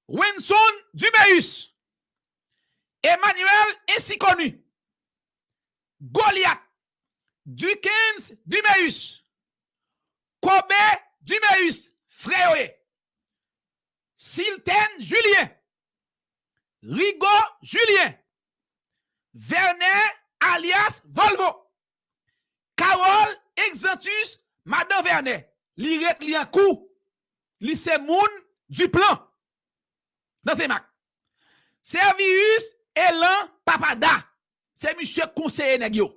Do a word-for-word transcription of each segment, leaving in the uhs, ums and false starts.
Wenson Duméus, Emmanuel Ainsi Connu, Goliath, Duckens Duméus, Kobe Duméus, frè yo ye. Silten Julien, Rigaud Julien, Vernet alyas Volvo, Carole Exantus, madan Vernet, li ret li an kou, li se moun Duplan nan Senmak. Servius Elan Papada, se misye k konseye nèg yo.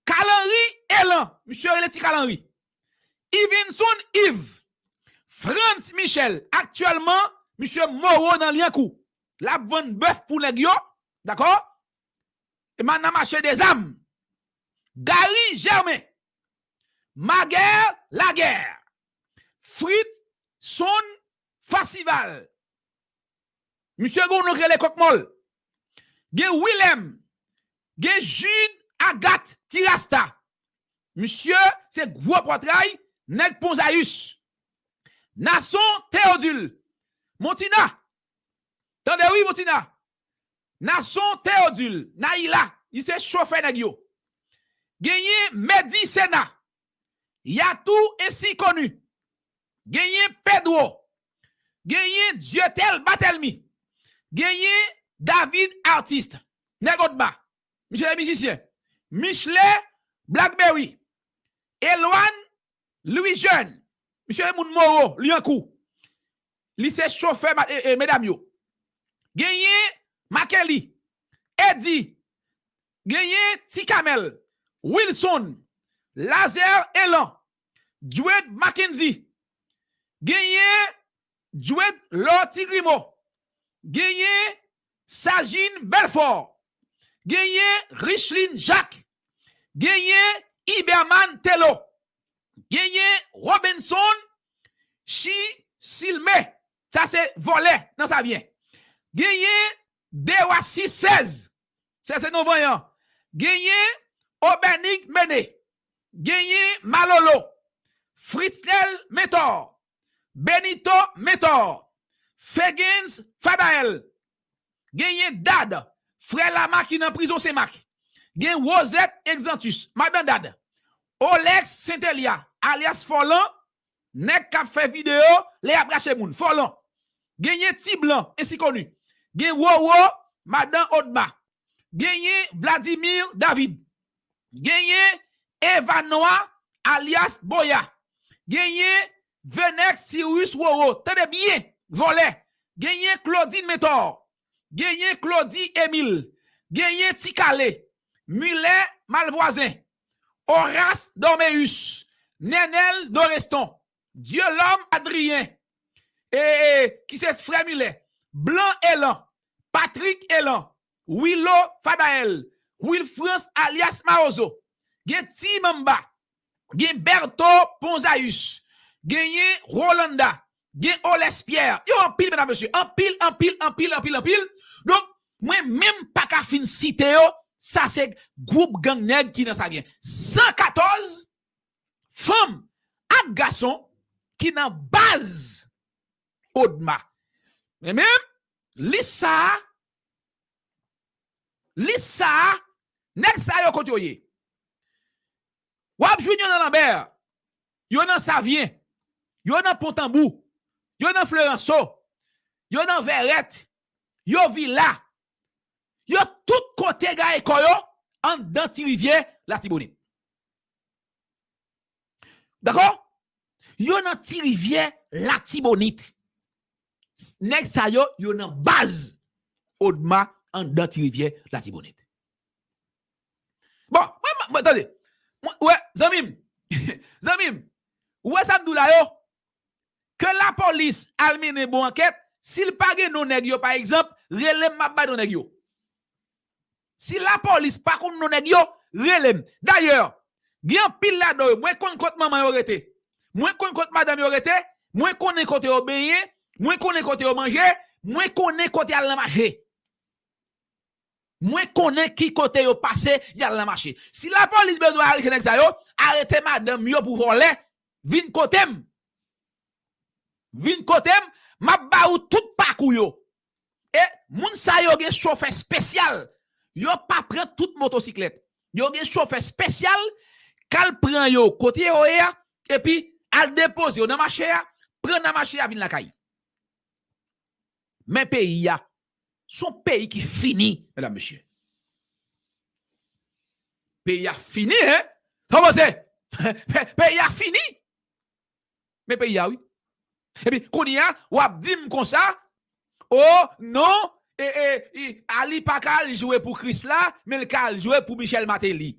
Kalanri Elan, misye rele Ti Kalanri. Yvenson Yves, Frantz Michel, aktyèlman, misye Moro nan Lyankou. L ap vann bèf pou nèg yo, dakò? E m nan mache dezam. Gary Germain, Maguerre Laguerre, Fritz Son Fasival. Misye gen yon non k rele Kòk Mòl. Gen Willem, gen Jude Agathe Tirasta. Misye se gwo pòtray nèg Pon Zayis. Nason Théodule, Montina. Tande wi, Montina. Nason Théodule, Naïla, li se chofè nèg yo. Genyen Medi Sena, Yatou Ainsi Connu. Genyen Pedro. Genyen Dieutèle Barthélemy. Genyen David Artiste, nèg Odma. Misye se mizisyen. Michelet Blackberry. Eloine Louis Jeune. Misye se moun Moro, Lyankou. Li se chofè ma- e, e, medam yo. Genyen Makeli, Eddy, genyen Ti Kamèl, Wilson, Lazare Elan, Dwed Mackendy, genyen Dwed Lò Ti Grimo, genyen Sajin Belfort, genyen Richlin Jacques, genyen Iberman Telo, genyen Robinson Chi Silme, sa se vòlè nan Savyen. Genyen Dewasi sèz, se se non vanyan. Genyen Obenig Mene, genyen Malolo, Fritznel Mentor, Benito Mentor, Fegens Fadael, genyen Dad, frè Lama ki nan prizon Senmak, gen Rosette Exantus, madan Dad, Olex Sentelia, alyas Fòlan, nèg k ap fè videyo lè y ap rache moun, Fòlan, genyen Ti Blan, Ainsi Connu, gen Roro, madan Odma, genyen Vladimir David, genyen Evanoa alyas Boya, genyen Venex Cyrus Roro, tande byen, vòlè, genyen Claudine Mentor, genyen Claudy Emile, genyen Ti Kale, Mulet Malvwazen, Horace Dormeus, Nenel Noreston, Dieulhomme Adrien, e, e, ki se frè Milè, Blan Elan, Patrick Elan, Wilo Fadael, Wilfrance alyas Mawozo, gen Ti Manba, gen Bertho Ponzayus, genyen Rolanda, gen Oles Pierre. Yo anpil, medam, mesye. Anpil, anpil, anpil, anpil, anpil. Donk, mwen menm pa ka fin site yo. Sa se gwoup gang nèg ki nan Savyen. San katòz fanm ak gason ki nan baz Odma. Men menm, lis sa a, lis sa a, nèg sa yo kote yo ye? W ap jwenn yo nan Lanbè, yo nan Savyen, yo nan Pon Tanbou, yo nan Fleranso, yo nan Vèrèt, yo Vila, yo tout kote gaye kò yo anndan Ti Rivyè Latibonit. Dakò? Yo nan Ti Rivyè Latibonit. Nèg sa yo, yo nan baz Odma anndan Ti Rivyè Latibonit. Bon, mwen, mwen, mwen, tande. Mwen, wè, zanmi m, zanmi m, ou wè sa m di w la yo? Ke lapolis al mennen bon ankèt, si l pa gen non nèg yo, pa egzanp, rele m, m ap bay non nèg yo. Si lapolis pa konn non nèg yo, rele m. Dayè, gen anpil ladan yo, mwen konn kot manman yo rete. Mwen konn kot madanm yo rete, mwen konnen kote yo benyen, mwen konnen kote yo manje, mwen konnen kote y al nan mache. Mwen konnen ki kote yo pase, y al nan mache. Si lapolis bezwen arete nèg sa yo, arete madanm yo pou vòlè, vin kote m. Vin kote m, m ap ba ou tout pakou yo. E moun sa yo gen chofè espesyal. Yo pa pran tout motosiklèt. Yo gen chofè espesyal k al pran yo kote yo ye a, epi al depoze yo nan mache a, pran nan mache a, vin lakay. Men peyi a, se yon peyi ki fini, medam, mesye. Peyi a fini, en? Sa w panse? Peyi a fini. Men peyi a, wi. Epi, kounye a, w ap di m konsa, o non, e, e, e, Ali pa ka al jwe pou Krisla, men l ka al jwe pou Michel Martelly.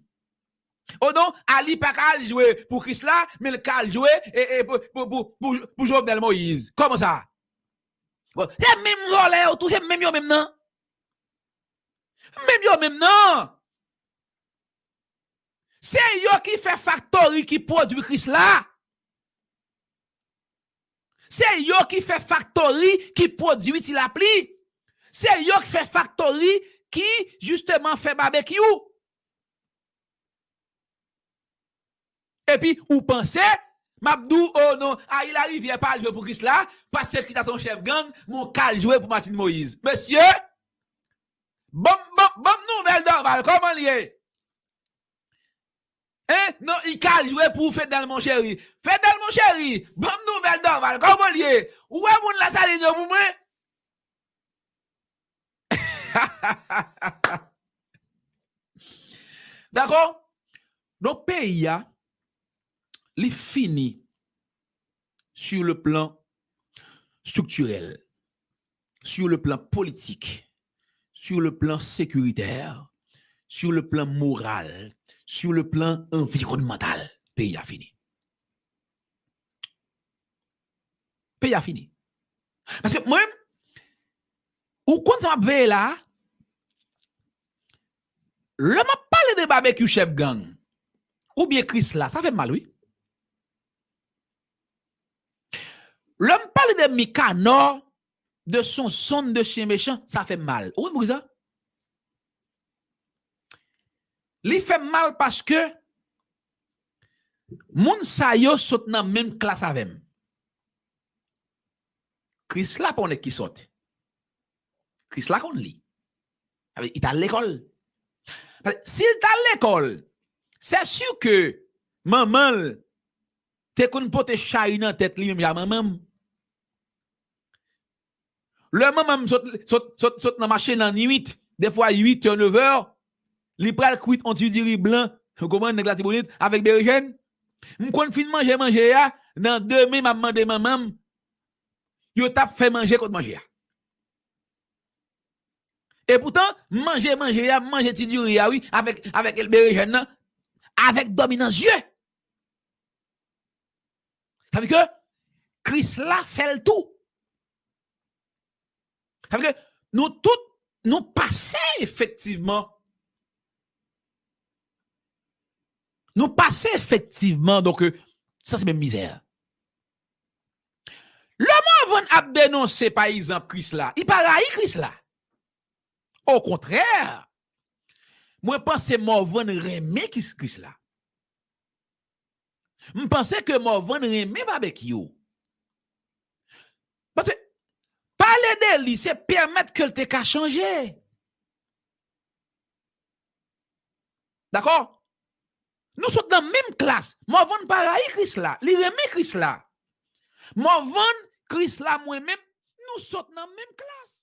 O non, Ali pa ka al jwe pou Krisla, men l ka al jwe, e, e, pou, pou, pou, pou, pou Jovenel Moïse. Kòman sa? Bon, se menm vòlè yo tou, se menm yo menm nan. Menm yo menm nan. Se yo ki fè faktori ki pwodui Krisla. Se yo ki fè faktori ki pwodui Ti Lapli. Se yo ki fè faktori ki, jisteman, fè babekyou. Epi, ou panse, m ap di w, o non, Ari Larivyè pa al jwe pou Krisla, paske Krisla se yon chèf gang, men w ka al jwe pou Martine Moïse. Mesye, ban m, ban m, ban m nouvèl Dorval, kòman l ye? Hein? Non, li ka al jwe pou Fedel Monchéry. Fedel Monchéry, ban m nouvèl Dorval, kòman l ye? Ou wè moun Lasalin yo pou mwen? Dakò? Donk, peyi a, li fini sur le plan structurel, sur le plan politique, sur le plan sécuritaire, sur le plan moral, sur le plan environnemental. Peyi a fini. Peyi a fini. Paske mwen, ou konn sa m ap veye la a? Lè m ap pale de babekyou chèf gang, oubyen Krisla, sa fè m mal, wi. Lè m pale de Mikanò, de Sonsonn, de Chyen Mechan, sa fè m mal. Ou konn poukisa? Li fè m mal paske moun sa yo sot nan menm klas avè m. Krisla pa yon nèg ki sòt. Krisla konn li. Sa vle di, li t al lekòl. Paske si l t al lekòl, c'est sûr que manman l te konn pote chay nan tèt li menm jan manman m. Lè manman m sot, sot, sot, sot nan mache nan nwit, defwa uit è, nèf è, li pral kwit yon ti diri blan, ou konprann, nan Latibonit, avèk berejèn. M konn fin manje manje a, nan demen m ap mande manman m, yo t ap fè manje kot manje a. Epoutan, m manje manje a, m manje ti diri a, wi, avèk, avèk berejèn nan, avèk dòmi nan zye. Sa vle di ke Krisla fè l tou. Sa vle di ke nou tout, nou pase efektivman. Nou pase efektivman, donk, euh, sa se menm mizè a. Lè Morvan ap denonse, pa egzanp, Krisla, li pa rayi Krisla. Okontrè, mwen panse Morvan renmen Kris-, Krisla. M panse ke Morvan renmen babekyou. Paske pale de li, se pèmèt ke l te ka chanje. Dakò? Nou sot nan menm klas. Morvan pa rayi Krisla. Li renmen Krisla. Morvan, Krisla, mwen menm, nou sot nan menm klas.